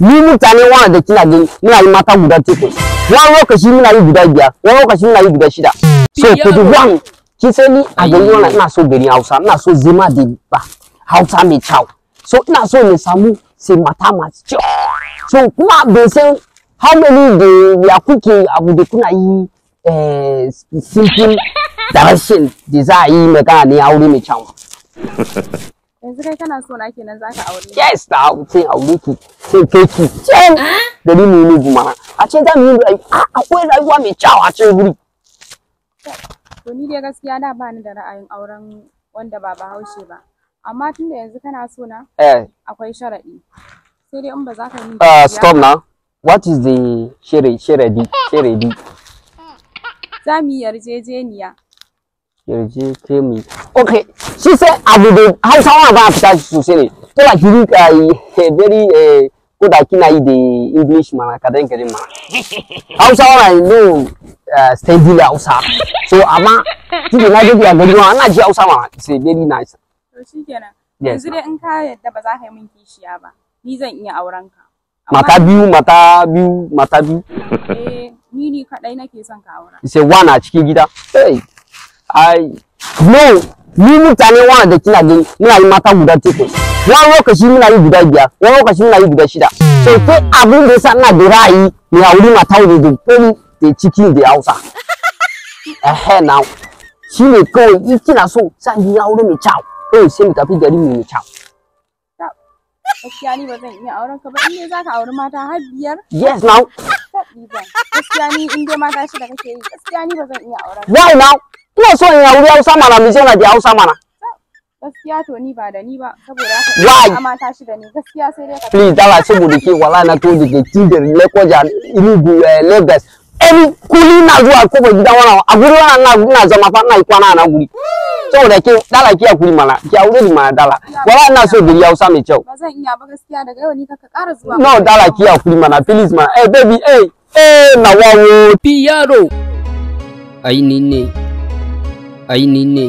Mu mutane wanda da kina gani muna yi mata guda 8. Wani lokaci muna yi guda 5, wani lokaci muna yi guda 6. So for the one, kin san ni a gari wannan ina so garin Hausa, ina so zama da ba Hausa mai kyau. So ina so na samu sai mata masu kyau. So kuma bai san how many da ya kuke abu da kuna yi simple direction da za a yi magana ne aure mai kyau. Yanzu kai kana so na kenan zaka aure ni? Yes, na sai aure ki, sai kai ki can gari mu yi mana. A ce za mu yi akwai rayuwa mai kyau a can guri. To ni dai gaskiya da ba ni da ra'ayin auren wanda ba Bahaushe ba. Amma tunda yanzu kana so na akwai sharaɗi. Sai dai in ba za ka yi Stop now. What is the sharadi? Sharadi. Za mu yi yarjejeniya. Yarjejeniya. Okay, shi sai abu da Hausawa ba a fita sosai ne. Ko da ki rika yi very ko da kina yi da English mana kadan kadan mana. Hausawa na no steady Hausa. So amma tunda na je a gari ma ana ji Hausa mana, it's a very nice. To shikenan. Yes. Yanzu dai in ka yadda ba za ka yi min kishiya ba, ni zan iya auren ka. Mata biyu, mata biyu, mata biyu. Eh, ni kadai nake son ka aura. Sai one a cikin gida. Hey, I no, ni mutane wanda da kina gani muna yi mata guda 8. Wani lokaci muna yi guda 5, wani lokaci muna yi guda 6. So ko abin da yasa ina da ra'ayi mai auri mata da komi da cikin da Hausa. Now shi ne kawai in kina so zan yi aure mai kyau. Kawai sai mu tafi gari mai kyau. Gaskiya ni ba zan iya auren ka ba, in dai zaka auri mata har 5. Yes now. Gaskiya ni in dai mata 6 kake yi, gaskiya ni ba zan iya auren ka. Why now? Ina so in auri Hausa mana, mu zauna da Hausa mana. Gaskiya to ni ba da ni ba, saboda haka mata 6 ne gaskiya sai dai ka. Please dala saboda ke wallahi na to daga Tidar, Lokoja, Enugu, Lagos. Any kuli na zuwa kofar gidan wannan a guri wannan ina zama fa ina kwana na guri. Saboda ke dala ki hakuri mana, ki aure ni mana dala. Wallahi ina so gari Hausa mai kyau. Ba zan iya ba gaskiya, daga yau ni ka ƙara zuwa. No dala ki hakuri mana, please mana. Eh baby, eh eh na wawo. Piyaro. Ai ni ne. Ai ni ne.